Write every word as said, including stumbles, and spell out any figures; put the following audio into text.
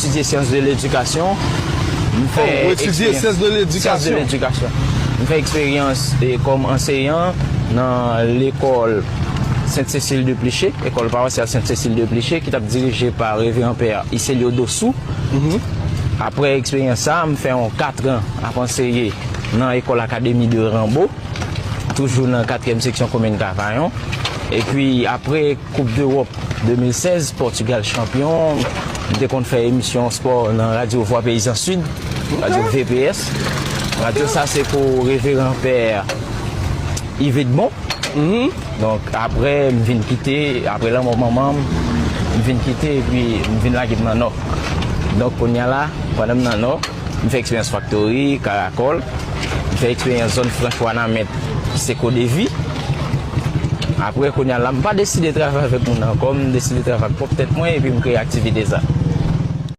Etidye syans de ledikasyon. M fè Oh, ou etidye eksperyans- syans de ledikasyon. Syans de ledikasyon. M fè eksperyans eh, kòm anseyan nan lekòl Sent Sesil de Pliche, ekòl pawasyal Sent Sesil de Pliche, ki t ap dirije pa Reveran Pè Iselio Dosou. Apre eksperyans sa, m fè yon kat an ap anseye nan ekòl akademi de Ranbo, toujou nan katriyèm seksyon komin Kavayon. Epi apre Koup dEwòp de mil sèz, Pòtigal chanpyon, m te konn fè emisyon spò nan radyo Vwa Peyizan Sid, radyo V P S. Radyo sa se pou Reveran Pè Yves Edmond. Donk apre m vin kite, apre lanmò manman m, m vin kite epi m vin lage m nan Nò. Donk kounye a la, pandan m nan Nò, m fè eksperyans faktori, karakòl, m fè eksperyans zòn franch Wanament, Sekodevi. Apre kounye a la, m pa deside travay avèk moun ankò, m deside travay ak pwòp tèt mwen epi m kreye aktivite sa.